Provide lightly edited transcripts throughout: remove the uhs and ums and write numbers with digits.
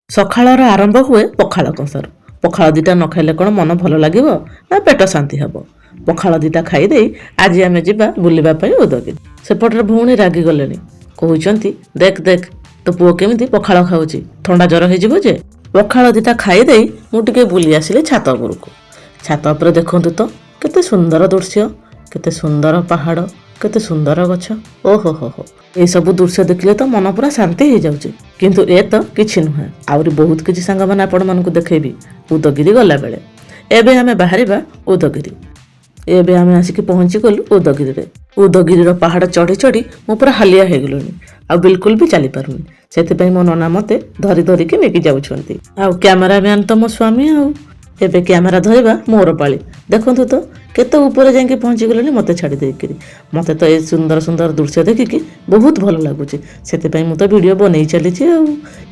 ସକାଳର ଆରମ୍ଭ ହୁଏ ପଖାଳ କଂସାରୁ। ପଖାଳ ଦୁଇଟା ନ ଖାଇଲେ କ'ଣ ମନ ଭଲ ଲାଗିବ ନା ପେଟ ଶାନ୍ତି ହେବ? ପଖାଳ ଦୁଇଟା ଖାଇଦେଇ ଆଜି ଆମେ ଯିବା ବୁଲିବା ପାଇଁ ଉଦୟଗିରି। ସେପଟରେ ଭଉଣୀ ରାଗିଗଲେଣି, କହୁଛନ୍ତି, "ଦେଖ ଦେଖ, ତୋ ପୁଅ କେମିତି ପଖାଳ ଖାଉଛି, ଥଣ୍ଡା ଜ୍ୱର ହେଇଯିବ ଯେ।" ପଖାଳ ଦୁଇଟା ଖାଇଦେଇ ମୁଁ ଟିକେ ବୁଲି ଆସିଲି ଛାତ ଉପରକୁ। ଛାତ ଉପରେ ଦେଖନ୍ତୁ ତ, କେତେ ସୁନ୍ଦର ଦୃଶ୍ୟ, କେତେ ସୁନ୍ଦର ପାହାଡ଼, କେତେ ସୁନ୍ଦର ଗଛ। ଓହୋ ହୋ ହୋ, ଏସବୁ ଦୃଶ୍ୟ ଦେଖିଲେ ତ ମନ ପୁରା ଶାନ୍ତି ହେଇଯାଉଛି। କିନ୍ତୁ ଏ ତ କିଛି ନୁହେଁ, ଆହୁରି ବହୁତ କିଛି ସାଙ୍ଗମାନେ ଆପଣମାନଙ୍କୁ ଦେଖେଇବି ଉଦୟଗିରି ଗଲାବେଳେ। ଏବେ ଆମେ ବାହାରିବା ଉଦୟଗିରି। ଏବେ ଆମେ ଆସିକି ପହଞ୍ଚିଗଲୁ ଉଦୟଗିରିରେ। ଉଦୟଗିରିର ପାହାଡ଼ ଚଢ଼ି ଚଢ଼ି ମୁଁ ପୁରା ହାଲିଆ ହେଇଗଲିଣି ଆଉ ବିଲକୁଲ ବି ଚାଲିପାରୁନି। ସେଥିପାଇଁ ମୋ ନନା ମୋତେ ଧରି ଧରିକି ନେଇକି ଯାଉଛନ୍ତି। ଆଉ କ୍ୟାମେରାମ୍ୟାନ୍ ତ ମୋ ସ୍ୱାମୀ। ଆଉ ଏବେ କ୍ୟାମେରା ଧରିବା ମୋର ପାଳି। ଦେଖନ୍ତୁ ତ, କେତେ ଉପରେ ଯାଇକି ପହଞ୍ଚିଗଲେଣି ମୋତେ ଛାଡ଼ି ଦେଇକିରି। ମୋତେ ତ ଏ ସୁନ୍ଦର ସୁନ୍ଦର ଦୃଶ୍ୟ ଦେଖିକି ବହୁତ ଭଲ ଲାଗୁଛି। ସେଥିପାଇଁ ମୁଁ ତ ଭିଡ଼ିଓ ବନେଇ ଚାଲିଛି। ଆଉ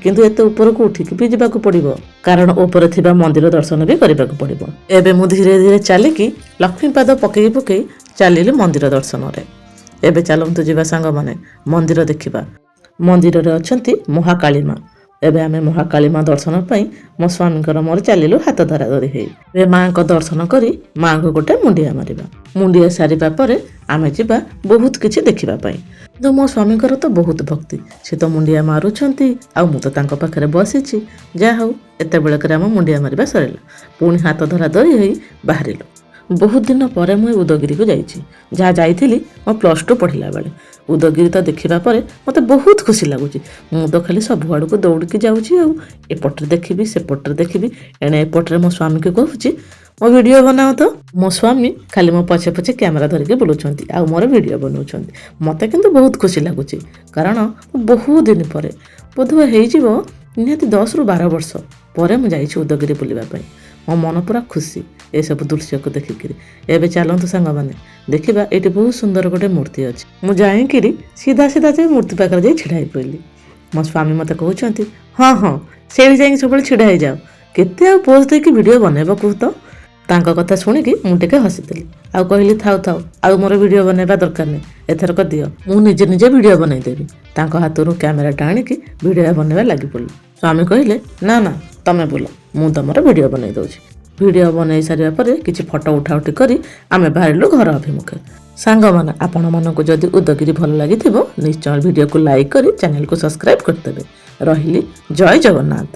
କିନ୍ତୁ ଏତେ ଉପରକୁ ଉଠିକି ବି ଯିବାକୁ ପଡ଼ିବ, କାରଣ ଉପରେ ଥିବା ମନ୍ଦିର ଦର୍ଶନ ବି କରିବାକୁ ପଡ଼ିବ। ଏବେ ମୁଁ ଧୀରେ ଧୀରେ ଚାଲିକି ଲକ୍ଷ୍ମୀପାଦ ପକେଇ ପକେଇ ଚାଲିଲି ମନ୍ଦିର ଦର୍ଶନରେ। ଏବେ ଚାଲନ୍ତୁ ଯିବା ସାଙ୍ଗମାନେ, ମନ୍ଦିର ଦେଖିବା। ମନ୍ଦିରରେ ଅଛନ୍ତି ମହାକାଳୀ ମା। ଏବେ ଆମେ ମହାକାଳୀ ମା ଦର୍ଶନ ପାଇଁ ମୋ ସ୍ୱାମୀଙ୍କର ମୋର ଚାଲିଲୁ ହାତ ଧରା ଧରି ହେଇ। ଏବେ ମାଙ୍କ ଦର୍ଶନ କରି ମାଙ୍କୁ ଗୋଟେ ମୁଣ୍ଡିଆ ମାରିବା। ମୁଣ୍ଡିଆ ସାରିବା ପରେ ଆମେ ଯିବା ବହୁତ କିଛି ଦେଖିବା ପାଇଁ। କିନ୍ତୁ ମୋ ସ୍ୱାମୀଙ୍କର ତ ବହୁତ ଭକ୍ତି, ସେ ତ ମୁଣ୍ଡିଆ ମାରୁଛନ୍ତି ଆଉ ମୁଁ ତ ତାଙ୍କ ପାଖରେ ବସିଛି। ଯାହା ହଉ, ଏତେବେଳକରେ ଆମ ମୁଣ୍ଡିଆ ମାରିବା ସରିଲା। ପୁଣି ହାତ ଧରା ଧରି ହେଇ ବାହାରିଲୁ। ବହୁତ ଦିନ ପରେ ମୁଁ ଏ ଉଦୟଗିରିକୁ ଯାଇଛି, ଯାହା ଯାଇଥିଲି ମୋ +2 ପଢ଼ିଲା ବେଳେ। ଉଦୟଗିରି ତ ଦେଖିବା ପରେ ମୋତେ ବହୁତ ଖୁସି ଲାଗୁଛି। ମୁଁ ତ ଖାଲି ସବୁ ଆଡ଼କୁ ଦୌଡ଼ିକି ଯାଉଛି ଆଉ ଏପଟରେ ଦେଖିବି, ସେପଟରେ ଦେଖିବି। ଏଣେ ଏପଟରେ ମୋ ସ୍ୱାମୀକୁ କହୁଛି, "ମୋ ଭିଡ଼ିଓ ବନାଅ ତ।" ମୋ ସ୍ୱାମୀ ଖାଲି ମୋ ପଛେ ପଛେ କ୍ୟାମେରା ଧରିକି ବୁଲୁଛନ୍ତି ଆଉ ମୋର ଭିଡ଼ିଓ ବନାଉଛନ୍ତି। ମୋତେ କିନ୍ତୁ ବହୁତ ଖୁସି ଲାଗୁଛି, କାରଣ ମୁଁ ବହୁତ ଦିନ ପରେ, ବୋଧହୁଏ ହେଇଯିବ ନିହାତି 10ରୁ 12 ବର୍ଷ ପରେ ମୁଁ ଯାଇଛି ଉଦୟଗିରି ବୁଲିବା ପାଇଁ। ମୋ ମନ ପୁରା ଖୁସି ଏସବୁ ଦୃଶ୍ୟକୁ ଦେଖିକିରି। ଏବେ ଚାଲନ୍ତୁ ସାଙ୍ଗମାନେ, ଦେଖିବା। ଏଇଠି ବହୁତ ସୁନ୍ଦର ଗୋଟେ ମୂର୍ତ୍ତି ଅଛି। ମୁଁ ଯାଇକିରି ସିଧା ସିଧା ଯାଇ ମୂର୍ତ୍ତି ପାଖରେ ଯାଇ ଛିଡ଼ା ହେଇପଡ଼ିଲି। ମୋ ସ୍ୱାମୀ ମୋତେ କହୁଛନ୍ତି, "ହଁ ହଁ, ସେଇଠି ଯାଇକି ସବୁବେଳେ ଛିଡ଼ା ହେଇଯାଅ, କେତେ ଆଉ ପୋଜ୍ ଦେଇକି ଭିଡ଼ିଓ ବନେଇବ କୁହ ତ?" ତାଙ୍କ କଥା ଶୁଣିକି ମୁଁ ଟିକେ ହସିଦେଲି ଆଉ କହିଲି, "ଥାଉ ଥାଉ, ଆଉ ମୋର ଭିଡ଼ିଓ ବନେଇବା ଦରକାର ନାହିଁ। ଏଥରକ ଦିଅ, ମୁଁ ନିଜେ ନିଜେ ଭିଡ଼ିଓ ବନେଇଦେବି।" ତାଙ୍କ ହାତରୁ କ୍ୟାମେରାଟା ଆଣିକି ଭିଡ଼ିଓ ବନେଇବା ଲାଗି ପଡ଼ିଲି। ସ୍ୱାମୀ କହିଲେ, "ନା ନା, ତମେ ବୁଲ, ମୁଁ ତମର ଭିଡ଼ିଓ ବନେଇ ଦେଉଛି।" ଭିଡ଼ିଓ ବନେଇ ସାରିବା ପରେ କିଛି ଫଟୋ ଉଠାଉଠି କରି ଆମେ ବାହାରିଲୁ ଘର ଅଭିମୁଖେ। ସାଙ୍ଗମାନେ, ଆପଣମାନଙ୍କୁ ଯଦି ଉଦୟଗିରି ଭଲ ଲାଗିଥିବ, ନିଶ୍ଚୟ ଭିଡ଼ିଓକୁ ଲାଇକ୍ କରି ଚ୍ୟାନେଲକୁ ସବସ୍କ୍ରାଇବ୍ କରିଦେବେ। ରହିଲି, ଜୟ ଜଗନ୍ନାଥ।